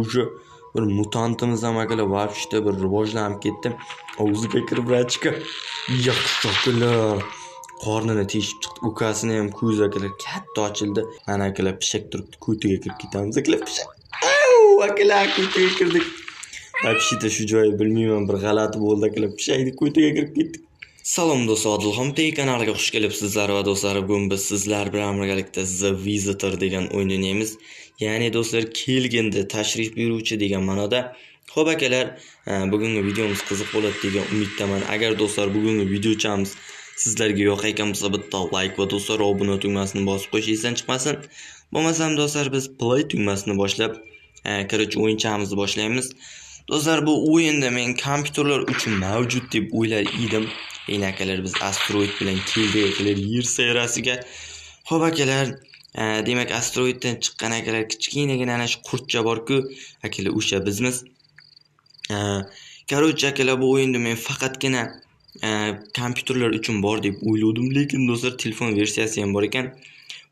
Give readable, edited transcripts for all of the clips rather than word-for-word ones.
Уже bir mutantimiz ham akalar вообще bir rivojlanib ketdi. Og'ziga kirib, братишка. Yaxshi, akalar. Qornini teshib chiqdi. Ukasini ham ko'zi, akalar, katta ochildi. Mana, akalar, pishak turibdi. Ko'tiga kirib ketamiz, akalar, pishak. Akalar, ko'tiga kirdik. Вообще-то shu joyi bilmayman, bir g'alati bo'ldi, akalar. Pishakni ko'tiga kirib ketdik. Salom, do'stlar, Odilxon Play kanaliga xush kelibsizlar va do'stlar, bugun biz sizlar bilan birgalikda The Visitor degan o'yin o'ynaymiz. Ya'ni, do'stlar, kelgindi, tashrif buyuruvchi degan ma'noda. Xo'p, akalar, bugungi videomiz qiziq bo'ladi degan umiddaman. Agar, do'stlar, bugungi videochamiz sizlarga yoqayotgan bo'lsa, bitta like va, do'stlar, obuna tugmasini bosib qo'yish esdan chiqmasin. Bo'lmasam, do'stlar, biz play tugmasini boshlab, короче, o'yinchamizni boshlaymiz. Do'stlar, bu o'yinda men kompyuterlar uchun mavjud deb o'ylar edim. Endi, akalar, biz asteroid bilan keldik, akalar, Yer sayyorasiga. Xo'p, akalar, demak, asteroiddan chiqqan, akalar, kichkinagina ana shu qurtcha bor-ku, akalar, o'sha bizmiz. Короче, akalar, bu o'yinda men faqatgina kompyuterlar uchun bor deb o'ylovdim, lekin, do'stlar, telefon versiyasi ham bor ekan.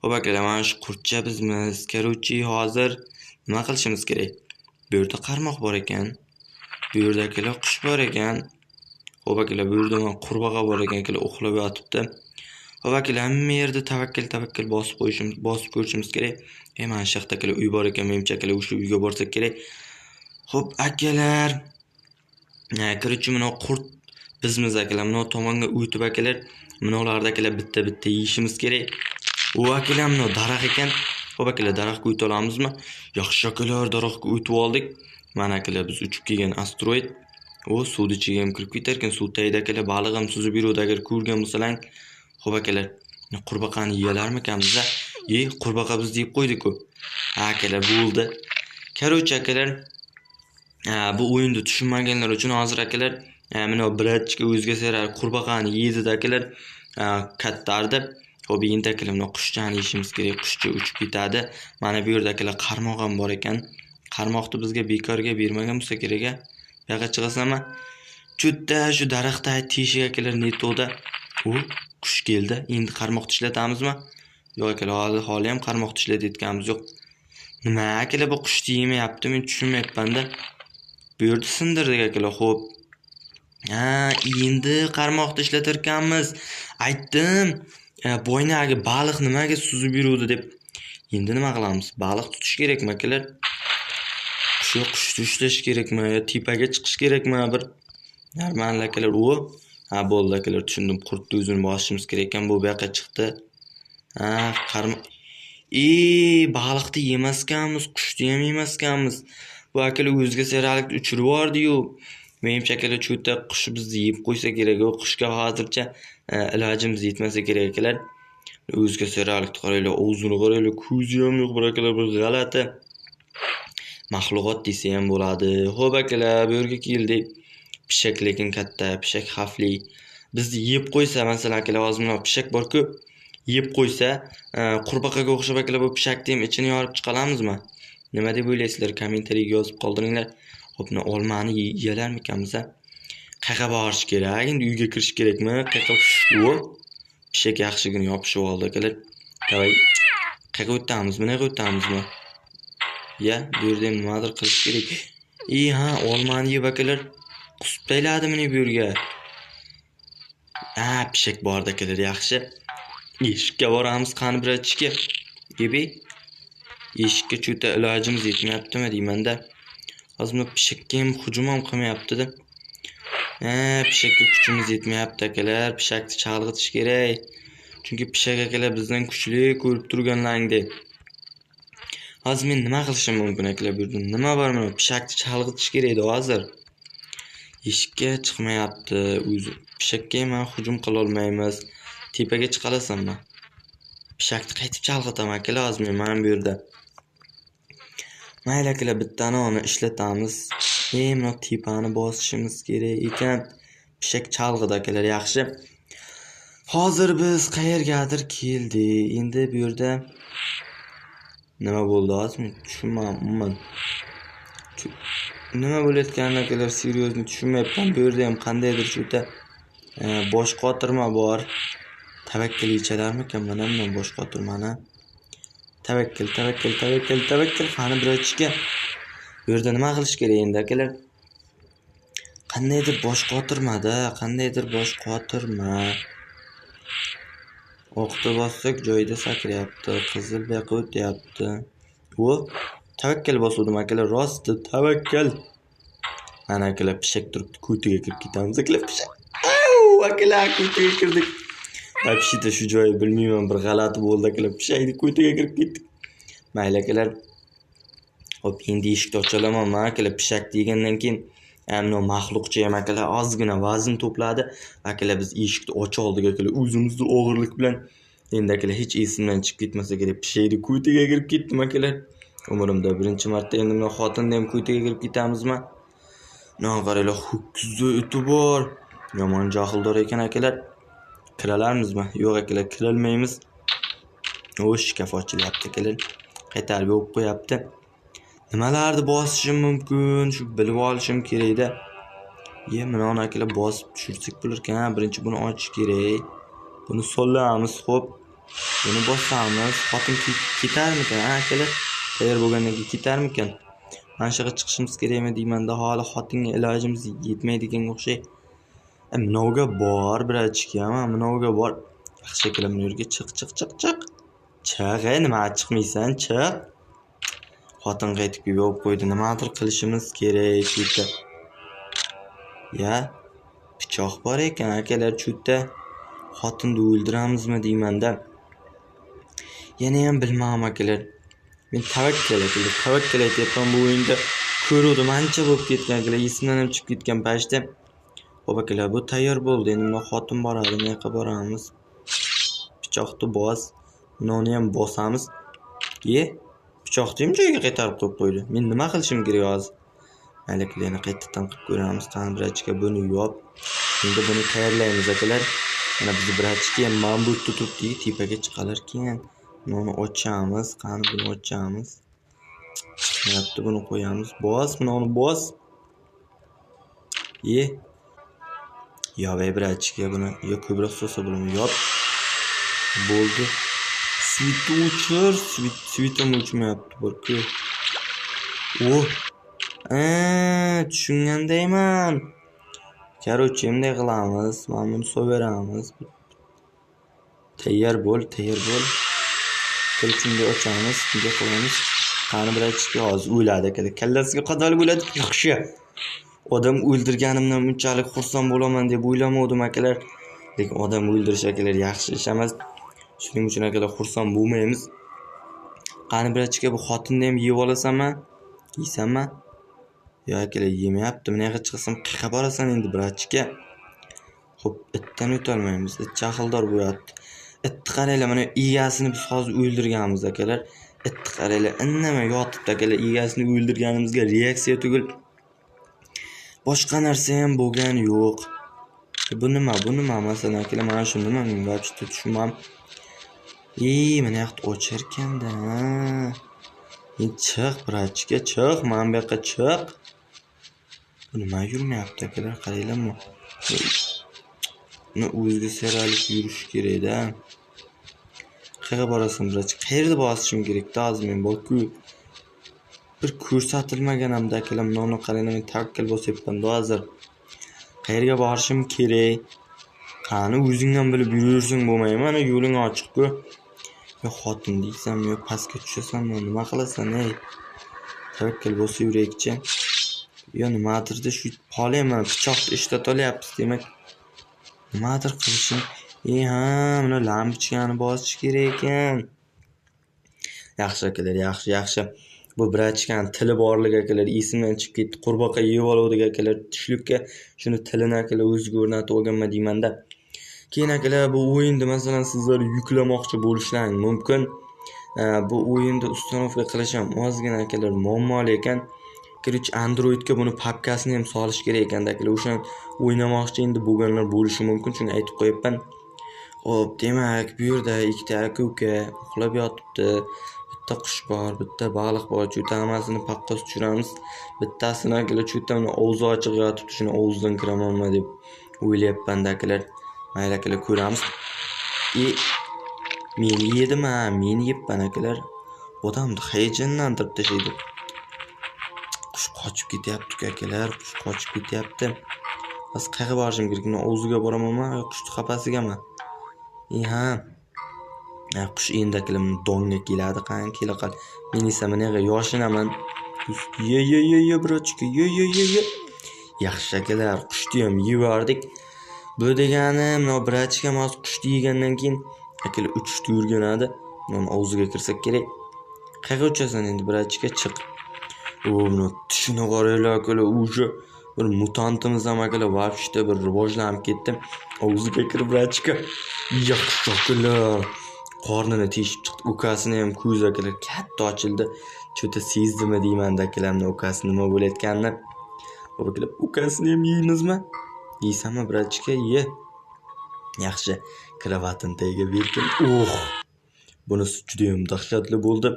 Xo'p, akalar, mana shu qurtcha bizmiz. Короче, hozir nima qilishimiz kerak? Bu yerda qarmoq bor ekan. Bu yerda, akalar, qush bor ekan. Xo'p, akalar, bu yerda mana qurbaqa bor ekan, akalar, uxlab yotibdi. Xo'p, akalar, hamma yerda tavakkal tavakkal bosib qo'yishimiz, bosib ko'rishimiz kerak. Mana shu yoqda, akalar, uy bor ekan, menimcha, akalar, o'sha uyga borsak kerak. Xo'p, akalar, короче, mana qurt bizmiz, akalar, mana tomonga o'tib, akalar, mana akalar, bitta-bitta yeyishimiz kerak. U, akalar, mana daraxt ekan. Xo'p, akalar, daraxtga o'ta olamizmi? Yaxshi, akalar, daraxtga o'tib oldik. Mana, akalar, biz uchib kelgan asteroid. O, suvni ichiga ham kirib ketar ekan. Suv tagida, akalar, baliq ham suzib yuruvdi, agar ko'rgan bo'lsalang. Xo'p, akalar, qurbaqani yeyalarmikanmiz? E, qurbaqa bizni yeb qo'ydi-ku. Ha, akalar, bo'ldi. Короче, akalar, bu o'yinni tushunmaganlar uchun hozir, akalar, mana братишка o'ziga sarar qurbaqani yedi, akalar, kattardi. Xo'p, endi, akalar, mana qushchani yeyishimiz kerak. Qushcha uchib ketadi. Mana bu yerda, akalar, qarmoq ham bor ekan. Qarmoqni bizga bekorga bermagan bo'lsa kerak a. Bu yoqqa chiqasanmi? Cho'tta shu daraxtda teshik, akalar, netoda. U qush keldi. Endi qarmoqni ishlatamizmi? Yo'q, akalar, hali hali ham qarmoqni ishlatayotganimiz yo'q. Nima, akalar, bu qushni yemayapti, men tushunmayapman-da. Bu yerda sindirdik, akalar, xo'p. Ha, endi qarmoqni ishlatar ekanmiz. Aytdim, boynagi baliq nimaga suzib yuruvdi deb. Endi nima qilamiz? Baliq tutish kerakmi, akalar? Shu qushni ushlash kerakmi yo tepaga chiqish kerakmi? Bir normal, akalar, u. Ha, bo'ldi, akalar, tushundim. Qurtni o'zini bosishimiz kerak ekan. Bu yoqqa chiqdi. Ha, qarmoq. E, baliqni yemaskanmiz, qushni ham yemaskanmiz. Bu, akalar, o'ziga seralikni uchirib yubordi-yu. Menimcha, akalar, cho'ta qush bizni yeb qo'ysa kerak. U qushga hozircha ilojimiz yetmasa kerak, akalar. O'ziga seralikni qaranglar, og'zini qaranglar, ko'zi ham yo'q bir, akalar, bir g'alati maxluqot desa ham bo'ladi. Xo'p, akalar, bu yerga keldik. Pishak lekin katta, pishak xavfli. Bizni yeb qo'ysa, masalan, akalar, hozir mana pishak bor-ku, yeb qo'ysa, qurbaqaga o'xshab, akalar, bu pishakni ham ichini yorib chiqa olamizmi? Nima deb o'ylaysizlar? Kommentariyga yozib qoldiringlar. Xo'p, olmani yeyalarmikanmiz a? Qayerga borish kerak? Endi uyga kirish kerakmi? Qayerga? O, pishak yaxshigina yopishib oldi, akalar. Давай. Qayerga o'tamiz? Bunaqa o'tamizmi? Ya, bu yerda ham nimadir qilish kerak. I, ha, olmani yeb, akalar, qusib tayladimini bu yerga. Ha, pishak bordi, akalar, yaxshi. Eshikka boramiz, qani, братишка. Ebe. Eshikka cho'ta ilojimiz yetmayaptimi deymanda. Hozir buni pishakka ham hujum ham qilmayapti-da. Ha, pishakka kuchimiz yetmayapti, akalar. Pishakni chalg'itish kerak. Chunki pishak, akalar, bizdan kuchli, ko'rib turganlaringdek. Hozir men nima qilishim mumkin, akalar, bu yerda? Nima bor mana, pishakni chalg'itish kerak edi hozir. Eshikka chiqmayapti o'zi. Pishakka ham hujum qila olmaymiz. Tepaga chiqa olasanmi? Pishakni qaytib chalg'itaman, akalar, hozir men mana bu yerda. Mayli, akalar, bittani uni ishlatamiz. E, mana tepani bosishimiz kerak ekan. Pishak chalg'idi, akalar, yaxshi. Hozir biz qayergadir keldik. Endi bu yerda nima bo'ldi hozir men tushunmadim umuman. Nima bo'layotganini, akalar, серьезно tushunmayapman. Bu yerda ham qandaydir cho'ta bosh qotirma bor. Tavakkal yechalarmikan mana bundan bosh qotirmani? Tavakkal, tavakkal, tavakkal, tavakkal. Qani, братишка. Bu yerda nima qilish kerak endi akalar? Qandaydir bosh qotirmada, qandaydir bosh qotirma. O'qni bossak joyida sakrayapti, qizil bu yoqqa o'tyapti. O, tavakkal bosuvdim akalar, rosti tavakkal. Mana akalar pishak turibdi, ko'tiga kirib ketamiz akalar, pishak. Akalar ko'tiga kirdik. Вообще-то shu joyi bilmayman, bir g'alati bo'ldi akalar, pishakni ko'tiga kirib ketdik. Mayli akalar. Hop, endi eshikni ocha olaman akalar, pishak degandan keyin mana maxluqcha ham akalar ozgina vazn to'pladi. Akalar biz eshikni ocha oldik akalar, o'zimizni og'irlik bilan. Endi akalar hech esimdan chiqib ketmasa kerak, pishakni ko'tiga kirib ketdim akalar. Umrimda birinchi marta endi mana xotinni ham ko'tiga kirib ketamizmi? Mana qaranglar, ho'kizni iti bor. Yomon johildor ekan akalar. Kiralarmizmi? Yo'q akalar, kirolmaymiz. O, shkaf ochilyapti akalar. Qaytarib yopib qo'yapti. Nimalarni bosishim mumkin? Shu bilib olishim kerakda. Ye, mana uni akalar bosib tushirsak bo'lar ekan. Birinchi buni ochish kerak. Buni solamiz, xo'p. Buni bosamiz. Xotin ketarmikan, akalar? Tayyor bo'lgandan keyin ketarmikan? Mana shu yerga chiqishimiz kerakmi deymanda, hali xotinga ilojimiz yetmaydiganga o'xshaydi. Minovga bor, brachka, minovga bor. Yaxshi akalar, bu yerga chiq, chiq, chiq, chiq. Chiq, nima chiqmaysan, chiq. Xotin qaytib kelib yopib qo'ydi. Nimadir qilishimiz kerak shu yerda. Ya, pichoq bor ekan akalar, shu yerda xotinni o'ldiramizmi deymanda. Yana ham bilmadim akalar. Men tavakkal akalar, tavakkal aytyapman bu o'yinda. Ko'ruvdim, ancha bo'lib ketgan akalar, esimdan ham chiqib ketgan pashda. Xo'p akalar, bu tayyor bo'ldi. Endi buni xotin boradi, bu yoqqa boramiz. Pichoqni bos, buni ham bosamiz. Ye, pichoqni ham joyiga qaytarib qo'yib qo'ydi. Men nima qilishim kerak hozir? Mayli akalar, yana qaytadan qilib ko'ramiz. Qani brachka, buni yop. Endi buni tayyorlaymiz akalar. Mana bizni brachka ham mana bu yerda turibdi, tepaga chiqalar ekan. Buni ochamiz, qani buni ochamiz. Chiqmayapti, buni qo'yamiz. Bos, buni bos. Ye. Yop, ey brachka, buni yo ko'proq solsa bo'ladi, yop. Bo'ldi. Svitni o'chir, svit ham o'chmayapti, borku. O. Tushungandayman. Короче, bunday qilamiz. Mana buni so'veramiz. Tayyor bo'l, tayyor bo'l. Shunday ochamiz, bunday qilamiz. Qani brachka hozir o'ladi akalar. Kallasiga qadalib o'ladi. Yaxshi. Odam o'ldirganimdan bunchalik xursand bo'laman deb o'ylamovdim akalar. Lekin odam o'ldirish akalar yaxshi ish emas. Shuning uchun akalar xursand bo'lmaymiz. Qani brachka, bu xotinni ham yeb olasanmi? Yeysanmi? Yo'q akalar, yemayapti. Buni yoqqa chiqsam qayerga borasan endi brachka? Xo'p, itdan o'tolmaymiz. It jahldor bo'lyapti. Itni qaranglar, mana egasini biz hozir o'ldirganmiz akalar. Itni qaranglar, indamay yotibdi akalar. Egasini o'ldirganimizga reaksiya tugul boshqa narsa ham bo'lgani yo'q. Bu nima? Bu nima? Masalan akalar, mana shu nima? Men вообще tushunmam. Mana yoqda ochar ekanda. Chiq, brachka, chiq, mana bu yoqqa chiq. Bu nima yurmayapti akalar, qaranglarmi? Buni o'ziga seralik yurish kerak-da. Qayerga borasan, brachka? Qayerda bosishim kerak-da hozir men borku. Bir ko'rsatilmagan hamda akalar, mana qaranglar, men tavakkal bosyapman hozir. Qayerga borishim kerak? Qani o'zingdan bilib yuraversang bo'lmaymi? Mana yo'ling ochiq-ku. Yo xotin deysanmi, yo pastga tushasanmi, nima qilasan ey? Tavakkal bosaveraylikchi. Yo nimadirda shu poli ham mana pichoqni ishlata olyapmiz, demak nimadir qilishim. Ha, buni lampochkani bosish kerak ekan. Yaxshi akalar, yaxshi, yaxshi. Bu brachkani tili borligi akalar esimdan chiqib ketdi. Qurbaqa yeb oluvdik akalar tushlikka. Shuni tilini akalar o'ziga o'rnatib olganman deymanda. Keyin akalar bu o'yinni masalan sizlar yuklamoqchi bo'lishlaring mumkin. Bu o'yinni установка qilish ham ozgina akalar muammoli ekan. Короче, Androidga buni papkasini ham solish kerak ekanda akalar. O'sha o'ynamoqchi endi bo'lganlar bo'lishi mumkin, shuni aytib qo'yapman. Xo'p, demak, bu yerda ikkita aka-uka uxlab yotibdi. Bitta qush bor, bitta baliq bor. Chuta hammasini paqqos tushiramiz. Bittasini akalar chuta uni og'zi ochiq yotibdi, shuni og'zidan kiramanmi deb o'ylayapman akalar. Mayli akalar, ko'ramiz. Meni yedim ha, meni yebman akalar. Odamni hayajonlantirib tashlaydi. Qush qochib ketyapti akalar, qush qochib ketyapti. Hozir qayerga borishim kerak? Men o'ziga boramanmi yo qushni qafasigami? Ha. Qush endi akalar donga keladi, qani kela qol. Men esa mana yerga yoshinaman. Ye ye ye ye братчика, ye ye ye ye. Yaxshi akalar, qushni ham yevardik. Bu degani, mana братчика m hozir qushni yegandan keyin akalar uchishni o'rganadi. Mana og'ziga kirsak kerak. Qayerga uchasan endi, братчика, chiq. O, buni tishini qaranglar akalar, уже bir mutantimiz ham akalar вообще bir rivojlanib ketdi. Og'ziga kirib, братчика. Yaxshi akalar. Qornini teshib chiqdi. Ukasini ham ko'zi akalar katta ochildi. Что-то sezdimi deyman akalarni ukasi nima bo'layotganini. Hop akalar, ukasini ham yeymizmi? Yeysanmi, братчика? Ye. Yaxshi. Kravatini tagiga berkin. Oh! Bunisi juda ham dahshatli bo'ldi.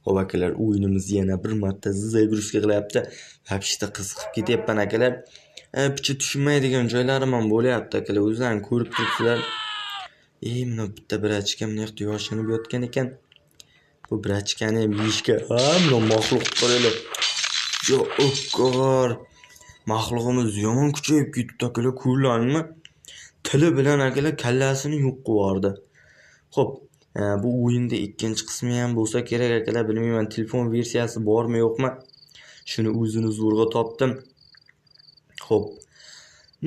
Hop akalar, o'yinimiz yana bir marta загрузка qilyapti. Вообще qiziqib ketyapman akalar. Picha tushunmaydigan joylarim ham bo'lyapti akalar, o'zlaring ko'rib turibsizlar. Mana bitta братчика mana yoqda yoshinib yotgan ekan. Bu братчика ni ham yeyishga, ha, mana maxluq qaranglar. Yo, ukor. Maxluqimiz yomon kuchayib ketibdi akalar, ko'rlaringmi? Tili bilan akalar kallasini yo'q qilib yubordi. Xo'p, bu o'yinda ikkinchi qismi ham bo'lsa kerak akalar, bilmayman, telefon versiyasi bormi yo'qmi? Shuni o'zini zo'rg'a topdim. Xo'p.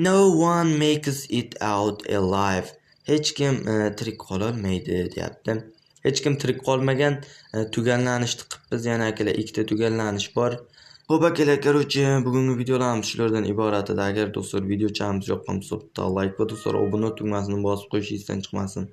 No one makes it out alive. Hech kim tirik qololmaydi deyapti. Hech kim tirik qolmagan. Tugallanishni qilibmiz yana akalar, ikkita tugallanish bor. Xo'p akalar, короче, bugungi videolarimiz shulardan iborat edi. Agar do'stlar videochamiz yoqqan bo'lsa, bitta like va do'stlar obuna tugmasini bosib qo'yish esdan chiqmasin.